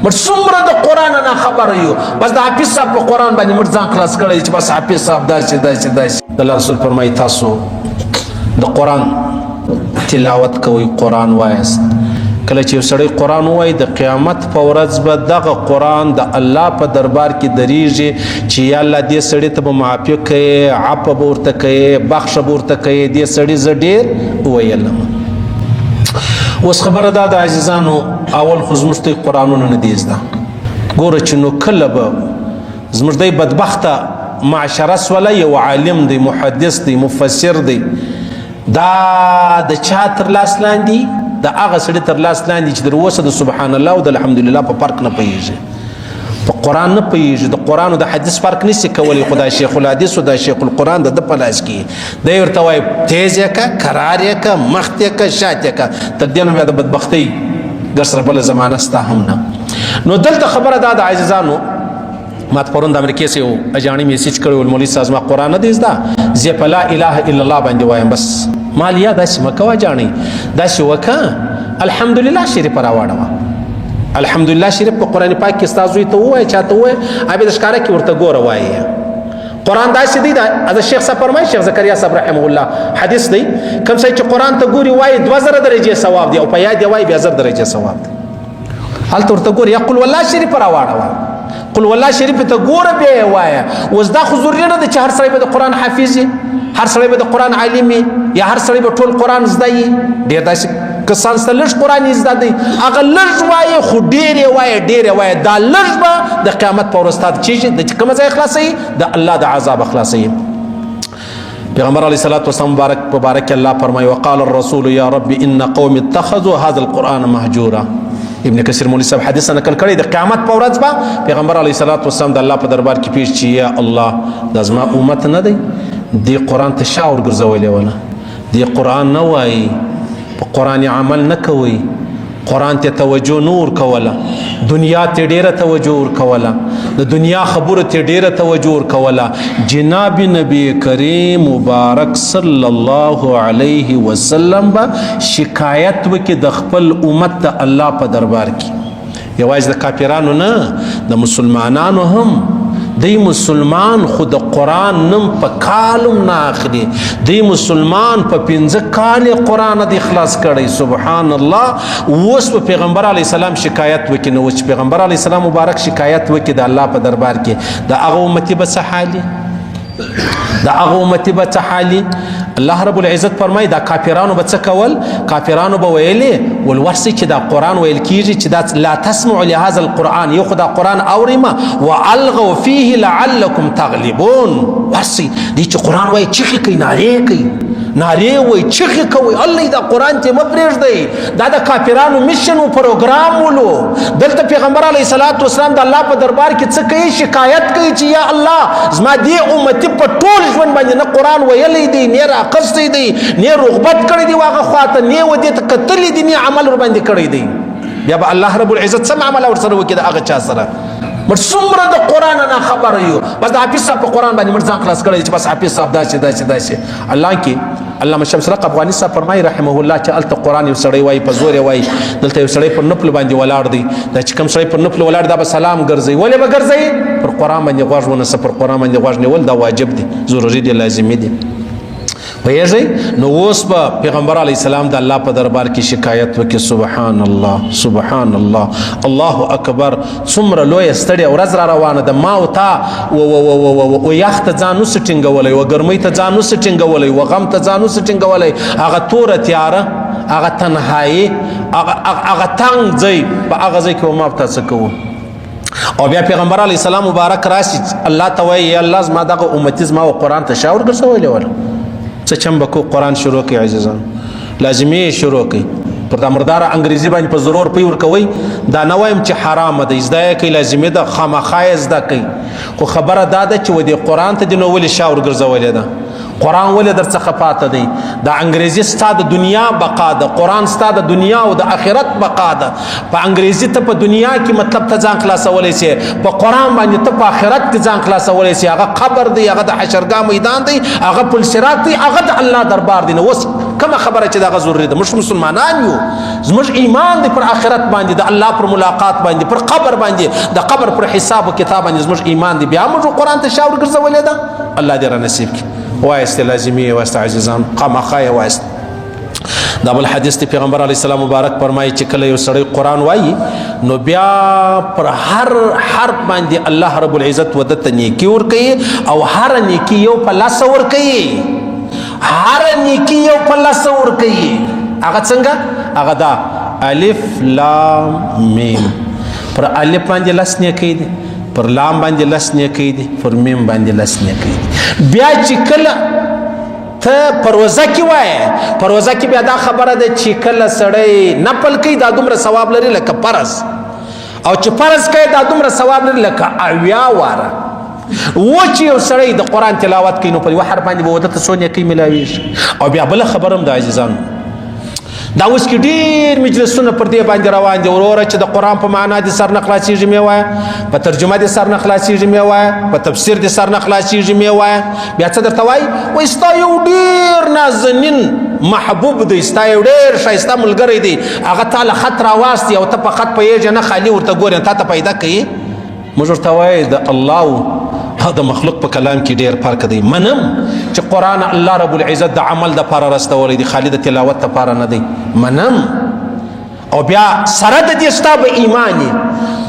مړ څومره د قرآن نه خبر یو، بس د حافظ صاحب په قرآن باندې مړ ځان خلاص کړی چې بس حافظ صاحب داسې داسې داسې. د الله رسول فرمایي تاسو د قرآن تلاوت کوئ، قرآن وایاست. کله چې یو سړی قرآن ووایي د قیامت په ورځ به دغه قرآن د الله په دربار کې درېږي چې یا الله دې سړي ته به معافي کوې، عفو به ورته کوې، بخښه به ورته کوې، دې سړي زه ډېر وویلم. اوس خبره دا ده عزیزانو، اول خو زموږ ته قرآنونه نه دي زده. ګوره چې نو کله به زموږ دی بدبخته معاشره سوله، یو عالم دی، محدث دی، مفسر دی، دا د چا تر لاس لاندې؟ د هغه سړي تر لاس لاندې چې تر اوسه د سبحان الله او د الحمدلله په فرق نه پوهېږي، په قرآن نه پوهېږي، د قرآن او د حدیث فرق نشي کولی. خو دا شیخ الحدیث او دا شیخ القرآن د ده په لاس کې دی، ورته وایي تیز یې که، کرار یې که، مخ یې که، شات یې که. تر دې نو بیا د بدبختۍ در سره بله زمانه سته هم نه. نو دلته خبره دا ده عزیزانو، ما ته پرون د امریکې څخه یو اجاڼي میسج کړی ول، مولوي صاحب زما قرآن نه دی زده، زه په لا اله الا الله باندې وایم. بس مال یا داسې مه کوه اجاڼي، داسې وکړه الحمدلله شریف راواړوه. الحمدلله شریف په قرآن پاک کې ستا زوی ته ووایه، چا ته ووایه، ابې د ښکاره کې ورته ګوره وایه. قرآن داسې دی، دا شیخ صاحب فرمایي، شیخ زکریا صاحب رحمه الله حدیث دی، کوم څه چې قرآن ته ګوري وایي 2000 درجې ثواب دی، او په یاد یې وایي بیا 1000 درجې ثواب دی. هلته ورته ګوري یا قل والله شریف راواړوه، قل والله شریف ته ګوره بیا یې وایه. اوس دا خو ضروري نه ده چې هر سړی به د قرآن حافظ وي، هر سړی به د قرآن عالم وي، یا هر سړی به ټول قرآن زده وي. ډېر داسې کسان شته لږ قرآن یې زده دی، هغه لږ وایي خو ډېر یې وایي، ډېر یې وایي. دا لږ به د قیامت په ورځ ستا چېږي د کومه ځای خلاصوي؟ د الله د عذابه خلاصوي. پیغمبر علیه الصلاة والسلام مبارک مبارک الله فرمایي وقال الرسول یا رب ان قوم اتخذوا هذا القرآن مهجورا. ابن کثیر مولوی صاحب حدیث نقل کړی، د قیامت په ورځ به پیغمبر علیه الصلاة والسلام د الله په دربار کې پیش چی یا الله دا زما امت نه دی، دې قرآن ته شا ورګرځولې وله، دې قرآن نه وایي، په قرآن عمل نه کوي، قرآن ته توجه نور کوله، دنیا ته ډیره توجه ور کوله، د دنیا خبرو ته ډیره توجه ور کوله. جناب نبی کریم مبارک صلی الله علیه وسلم به شکایت وکړي د خپل امت د الله په دربار کې. یوازې د کافرانو نه، د مسلمانانو هم. دی مسلمان خو د قرآن نوم په کالم نه اخلي، دی مسلمان په 5 کال قرآن دی خلاص کړی. سبحان الله. اوس په پیغمبر علیه السلام شکایت وکړي، نو چې پیغمبر علیه السلام مبارک شکایت وکړي د الله په دربار کې، د هغه امتي به څه حالي؟ د هغه امتي به څه حالي؟ الله رب العزت فرمایي دا کافرانو به څه کول؟ کافرانو به ویلې ول ورسئ چې دا قرآن ویل کیږي چې دا لا تسمعوا لهذا القرآن، یو خو دا قرآن اورئ مه، والغوا فيه لعلكم تغلبون. ورسئ دی چې قرآن وایي چیغې کوي، نارې کوي، نارې وایي، چیغې کوي، الله دا قرآن ته مه پرېږدئ. دا د کافرانو mission او پروګرام ولو. دلته پیغمبر علیه الصلاة والسلام د الله په دربار کې څه کوي؟ شکایت کوي چې یا الله زما دې امتي په ټول ژوند باندې نه قرآن ویلی دی، نه راخستی دی، نه رغبت کړی دی واغه خواته، نه ودې ته کتلی دی، نه عمل ور باندې کړی دی. بیا به الله رب العزت څه معامله ورسره وکړي د هغه چا سره؟ مړ څومره د قرآن نه خبر یو، بس د حافظ صاحب په قرآن باندې مړ ځان خلاص کړی چې بس حافظ صاحب داسې داسې داسې. الله کې علامه شمس الحق افغاني صاحب فرمایي رحمه الله چې هلته قرآن یو سړی وایي په زور یې وایي، دلته یو سړی پر نفل باندې ولاړ دی، دا چې کوم سړی پر نفل ولاړ دا به سلام ګرځي. ولې به ګرځي؟ پر قرآن باندې غوږ ونیسه، پر قرآن باندې غوږ نیول دا واجب دی، ضروري دی، لازمي دی. پوهېږئ؟ نو اوس به پیغمبر علیه السلام د الله په دربار کې شکایت وکړي. سبحان الله، سبحان الله، الله اکبر. څومره لویه ستړې ورځ را روانه ده، ما او تا و یخ ته ځان نسو ټینګولی، و ګرمۍ ته ځان نسو ټینګولی، و غم ته ځان نسو ټینګولی. هغه توره تیاره، هغه تنهایی، هغه تنګ ځای، په هغه ځای کې به ما او تا څه کوو؟ او بیا پیغمبر علیه السلام مبارک راشي الله ته وایي یا الله زما دغه امتي زما و قرآن ته شا ورګرځولی وله. څه چم به کو؟ قرآن شروع کوي عزیزان، لازمي یې شروع کوي. پر دا مرداره انګریزي باندې په ضرور پی ورکوي، دا نه وایم چې حرامه ده، زده یې کوي، لازمي ده، خامخا یې زده کوي. خو خبره دا ده چې و دې قرآن ته دې نو ولې شا ورګرځولې ده؟ قرآن ولې در څخه پاته دی؟ د انګریزي ستا د دنیا بقا ده، قرآن ستا د دنیا او د آخرت بقا ده. په انګریزي ته په دنیا کې مطلب ته ځان خلاصولی شي، په قرآن باندې ته په آخرت کې ځان خلاصولی شي. هغه قبر دی، هغه د حشرګاه میدان دی، هغه پل صراط دی، هغه د الله دربار دی. نو اوس کومه خبره چې دغه ضروري ده؟ موږ مسلمانان یو، زموږ ایمان دی پر آخرت باندې، د الله پر ملاقات باندې، پر قبر باندې، د قبر پر حساب او کتاب باندې زموږ ایمان دی. بیا موږ قرآن ته شا ورګرځولې ده. الله دې را نصیب کړي. وایست لازمي وایست عزیزان، خامخا یې وایست. دا بل حدیث دی، پیغمبر علی السلام مبارک فرمایي چې کله یو سړی قرآن وایي نو بیا پر هر حرف باندې الله رب العزت ودته نیکي ورکوي، او هر نیکي یو په لاس ورکوي، هر نیکي یو په لاس ورکوي. هغه څنګه؟ هغه دا الف لام میم، پر الف باندې لس نیکي دي، پر لام باندې لس نیکي دي، پر میم باندې لس نیکي دي. بیا چې کله ته پروزه کې وایې، پروزه کې بیا دا خبره ده چې کله سړی نفل کوي دا دومره ثواب لري لکه فرض، او چې فرض کوي دا دومره ثواب لري لکه 70 واره. و چې یو سړی د قرآن تلاوت کوي نو په یوه حرف باندې به ورته څو نیکۍ ملاویږي. او بیا بله خبره هم ده عزیزانو، دا اوس کې ډېر مجلسونه پر دې باندې روان دي وروره، چې د قرآن په معنا دې سر نه خلاصېږي مې وایه، په ترجمه دې سر نه خلاصېږي مې وایه، په تفسیر دې سر نه خلاصېږي مې وایه. بیا څه درته وایي؟ وایي ستا یو ډېر نازنین محبوب دی، ستا یو ډېر ښایسته ملګری دی، هغه تا له خط راواستي او ته په خط پوهېږې نه، خالي ورته ګورې، تا ته پیدا کوي. موږ ورته وایي د الله او د مخلوق په کلام کې ډېر فرق دی. منم چې قرآن الله رب العزت د عمل دپاره راستولی دی، خالي د تلاوت دپاره نه دی، منم. او بیا سره د دې ستا به ایمان یې.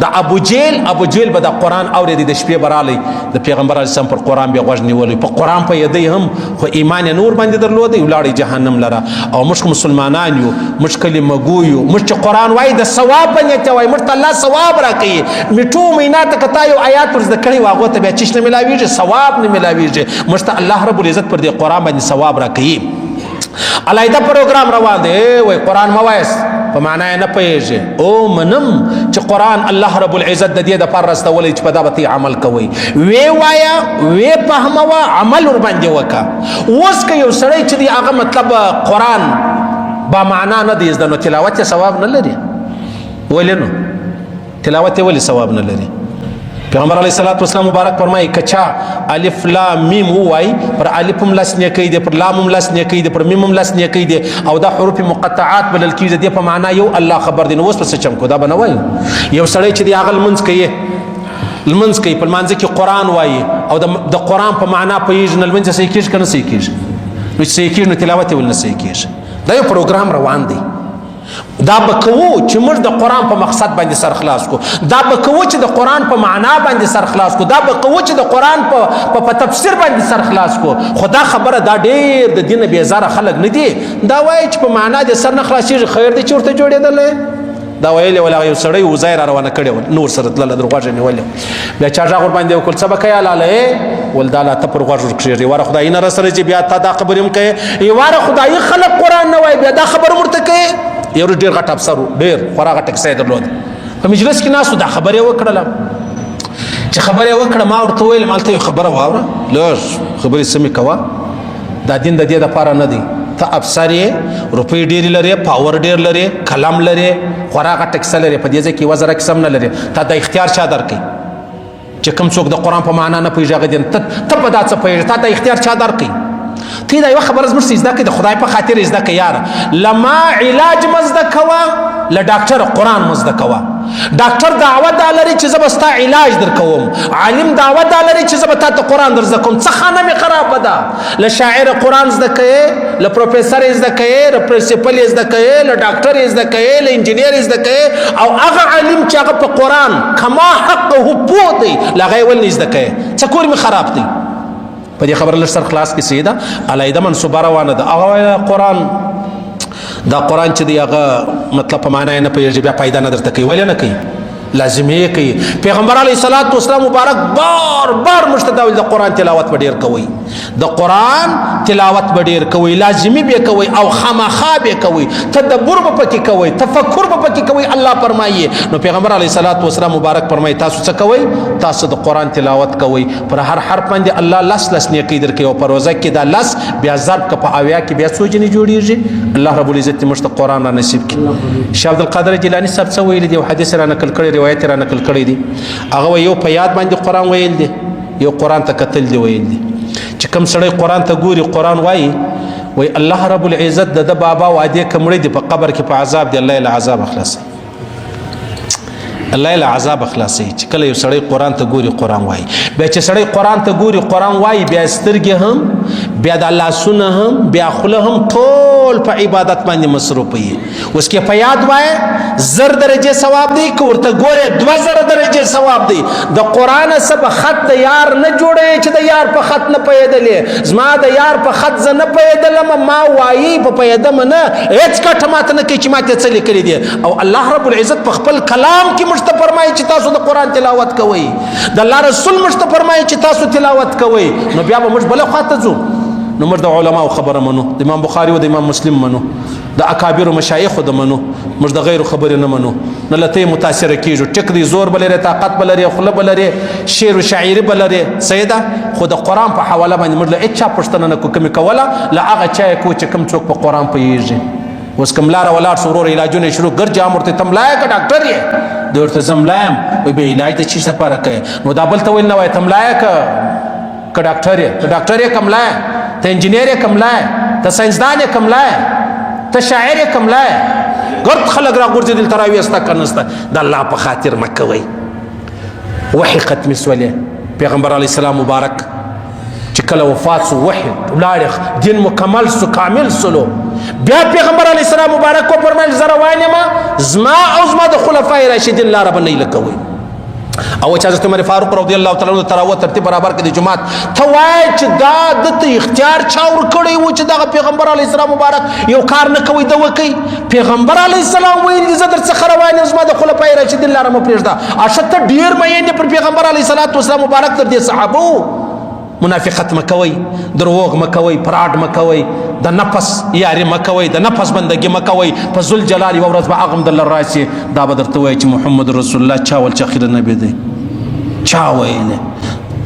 د ابو جیل، ابو جیل به د قرآن اورېدی، د شپې به رالی د پیغمبر علیه السلام پر قرآن به غوږ نیولی، په قرآن پوهېدی هم، خو ایمان یې نور باندې درلودی، ولاړی جهنم لره. او موږ خو مسلمانان یو، موږ کلمه ګو یو، موږ چې قرآن وایي د ثواب په نیت وایي، موږ ته الله ثواب راکوي. میټو مینا ته که تا یو آیات ور زده کړی و، هغو ته بیا چیش نه میلاویږي، ثواب نه میلاویږي. موږ ته الله رب العزت پر دې قرآن باندې ثواب راکوي. علیحده پروګرام روان دی، وای قرآن مه وایاست، په معنا یې نه پوهېږې. او منم چې قرآن الله رب العزت د دې دپاره راستولی چې په دا به ته عمل کوئ، ویې وایه، ویې فهموه، عمل ورباندې وکړه. اوس که یو سړی چې دی هغه مطلب قرآن با معنا نه دی زده، نو تلاوت یې ثواب نه لري. ولې نو تلاوت یې ولې ثواب نه لري؟ پیغمبر علیه الصلاة والسلام مبارک فرمایي که چا الف لام میم ووایي، پر الف هم لس نیکۍ دی، پر لام هم لس نیکۍ دی، پر میم هم لس نیکۍ دی، او دا حروف مقطعات بلل کېږي، دې په معنا یو الله خبر دی. نو اوس په څه چم کو؟ دا به نه وایو. یو سړی چې دی هغه لمونځ کوي، لمونځ کوي، په لمانځه کې قرآن وایي او د قرآن په معنا پوهېږي، نو لمونځ یې صحیح کېږي که نه صحیح کېږي؟ نو چې صحیح کېږي نو تلاوت یې ولې نه صحیح کېږي؟ دا یو پروګرام روان دی. دا به کوو چې موږ د قرآن په مقصد باندې سر خلاص کو، دا به کوو چې د قرآن په معنا باندې سر خلاص کو، دا به کوو چې د قرآن په تفسیر باندې سر خلاص کو. خو دا خبره دا ډېر د دین بېزاره خلک نه دي، دا وایي چې په معنا دې سر نه خلاصېږي، خیر دی چې ورته جوړېدلی. دا ویلې ولا یو سړی وزیر را روانه کړې وه، نور سره تلله، در غوږ یې نیولې، بیا چا غږ ورباندې وکړ، څه به کوې لاله؟ ول دا لا ته پر غوږ ورکښېږې، واره خدای نه را سره چې بیا تا دا خبرې هم کوې، واره خدایي خلک قرآن نه وایي بیا دا خبره هم ورته کوې. یو ډېر غټ افسر و، ډېر خورا غټه کیسه یې درلوده، په مجلس کې ناست و، دا خبرې یې وکړله. چې خبرې یې وکړه ما ورته وویل، ما ته یو خبره واوره، لږ خبرې سمې کوه، دا دین د دې دپاره نه دی، ته افسر یې، روپۍ ډېرې لرې، پاور ډېر لرې، قلم لرې، خورا غټه کیسه لرې، په دې ځای کې یوه زره کیسه هم نه لرې، تا دا اختیار چا درکوي چې کوم څوک د قرآن په معنا نه پوهېږي هغه دین ته په دا څه پوهېږې، تا دا اختیار چا درکوي؟ ته دا یوه خبره زموږ څه زده کړې، د خدای په خاطر یې زده کړې یاره، له ما علاج مه زده کوه، له ډاکټره قرآن مه زده کوه. ډاکټر دعوه دا لري چې زه به ستا علاج درکوم، عالم دعوه دا لري چې زه به تا ته قرآن در زده کوم، څه خانه مې خرابه ده؟ له شاعره قرآن زده کوې، له پروفیسر یې زده کوې، له پرنسپل یې زده کوې، له ډاکټر یې زده کوې، له انجینر یې زده کوې، او هغه عالم چې هغه په قرآن کما حقه پوه دی، له هغه یې ولې نه زده کوې؟ څه کور مې خراب دی؟ په دې خبره لږ سر خلاص کې صحیح ده، علیحده منصوبه روانه ده. هغه وایي قرآن دا قرآن چې دی هغه مطلب په معنا یې نه پوهېږي، بیا پیدا نه درته کوي. ولې نه کوي؟ لازمي یې کوي. پیغمبر علیه الصلاة والسلام مبارک بار بار موږ ته دا ویل د قرآن تلاوت به ډېر کوئ. د قران تلاوت به ډیر کوي، لازمی به کوي او خامخا به کوي، تدبر به پکې کوي، تفکر به پکې کوي. الله فرمایي، نو پیغمبر علی صلوات و سلام مبارک فرمایي، تاسو څه کوي؟ تاسو د قران تلاوت کوي. پر هر حرف باندې الله لس لس نیکی درکوي، او پر روزه کې دا لس بیا ضرب که په اویا کې بیا څو جنې جوړیږي. الله رب العزت موږ ته قران را نصیب کړي. شیخ عبد القادر جیلانی صاحب څه ویل دي؟ حدیث را نقل کړي، روایت را نقل کړي دي. هغه یو په یاد باندې قران ویل دي، یو قران ته کتل دی ویل دي. چې کوم سړی قران ته ګوري، قران وایي، وای الله رب العزت د بابا وعده کمړې دی په قبر کې په عذاب دی، الله له عذاب خلاصي، الله له عذاب خلاصي. چې کله یو سړی قران ته ګوري، قران وایي، بیا چې سړی قران ته ګوري، قران وایي، بیا سترګې هم، بیا د الله سونه هم، بیا خوله هم، ټول په عبادت باندې مصروف وي. اوس کې په یاد وای 1000 درجه ثواب دی، که ورته ګوره 2000 درجه ثواب دی. د قران سب خط د یار نه جوړې چې د یار په خط نه پیدلې. زما د یار په خط زه نه پیدلم، ما وایي په پیدم نه، هیڅ کټه ماته نه کوي چې ماته څه لیکلي دي. او الله رب العزت په خپل کلام کې موږ ته فرمایي چې تاسو د قران تلاوت کوئ، د الله رسول موږ ته فرمایي چې تاسو تلاوت کوئ، نو بیا به موږ بل خواته ځو؟ نو موږ د علماو خبره منو، د امام بخاری او د امام مسلم منو، د اکابر مشایخ د منو، موږ د غیر خبرې نه منو. نو لته متاثر کیږو. ټیک دی، زور بلره، طاقت بلره، خله بلره، شعر او شاعری بلره، سیدا خو د قران په حواله باندې موږ له هیڅ پښتنه نه کو کمی کوله، لا هغه چا کو چې کم څوک په قران پوهیږي. اوس کوم لاره ولاړ سو ورور، علاجونه شروع ګرځي، امر ته تم لایق ډاکټر یې د ورته زم لایم، وای به علاج د چی لپاره کوي؟ نو دا بل ته ویل نه وای تم لایق که ډاکټر یې، ته ډاکټر یې کم لای، ته انجنیر یې کم لای، ته ساينسدان یې کم لای، ته شاعر یې کم لای. ګرد خلک را غورځېدل، ته راویسته که نسته. د الله په خاطر مه کوئ. وحي ختمې سولې. پیغمبر علیه السلام مبارک چې کله وفات سو، وحي ولاړې، دین مکمل سو، کامل سولو. بیا پیغمبر علیه السلام مبارک وفرمایل، زه روان یم، زما او زما د خلفای راشدین لاره به نه لکوئ. او چې حضرت عمر فاروق رضی الله تعالی عنہ تراوه ترتیب برابر کړي جماعت ته، وای چې دا د ته اختیار چا ور کړی و چې دغه پیغمبر علی السلام مبارک یو کار نه کوي د وکي؟ پیغمبر علی السلام ویل زه در څخه روان یم، زما د خلفای راشدین لاره مه پرېږده. اشه ته ډیر مین پر پیغمبر علی السلام مبارک تر دې صحابو. منافقت مکوئ، دروغ مکوئ، پراډ مکوئ، د نفس یاري مکوئ، د نفس بندگی مکوئ. په ذل جلال یو ورځ به هغه هم درله راسي، دا به درته وایي چې محمد رسول الله چا ویل چې اخر نبی دی؟ چا ویلی؟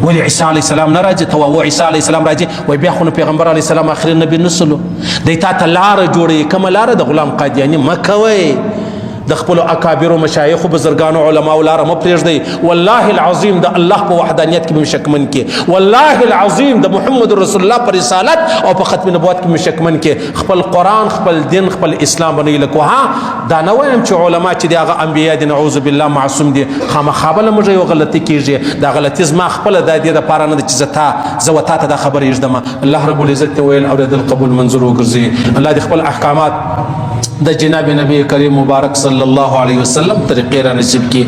ولی عیسی علیه السلام نه راځي؟ ته وا عیسی علیه السلام راځي. وای بیا خو نو پیغمبر علیه السلام اخري نبی نسلو دی. تا ته لاره جوړوي، کومه لاره؟ د غلام قادیاني مکوئ، د خپل اکابرو مشایخ بزرګانو علماو لاره مه پرېږدئ. والله العظیم د الله په وحدانیت کې به شکمن کې، والله العظیم د محمد رسول الله پر رسالت او په ختم نبوت کې به شکمن کې. خپل قرآن، خپل دین، خپل اسلام باندې لکو. ها دا نه وایم چې علما چې دی هغه انبیا دي، نعوذ بالله، معصوم دي. خامخا به له موږ یو غلطي کېږي. دا غلطي زما خپله د دې دپاره نه ده چې زه تا زه و تا ته دا خبره ایږدم. الله رب العزت ویل اورېدل قبول منظور وګرځي. الله دې خپل احکامات د جناب نبی کریم مبارک صلی الله علیه وسلم طریقې را نصیب کړي.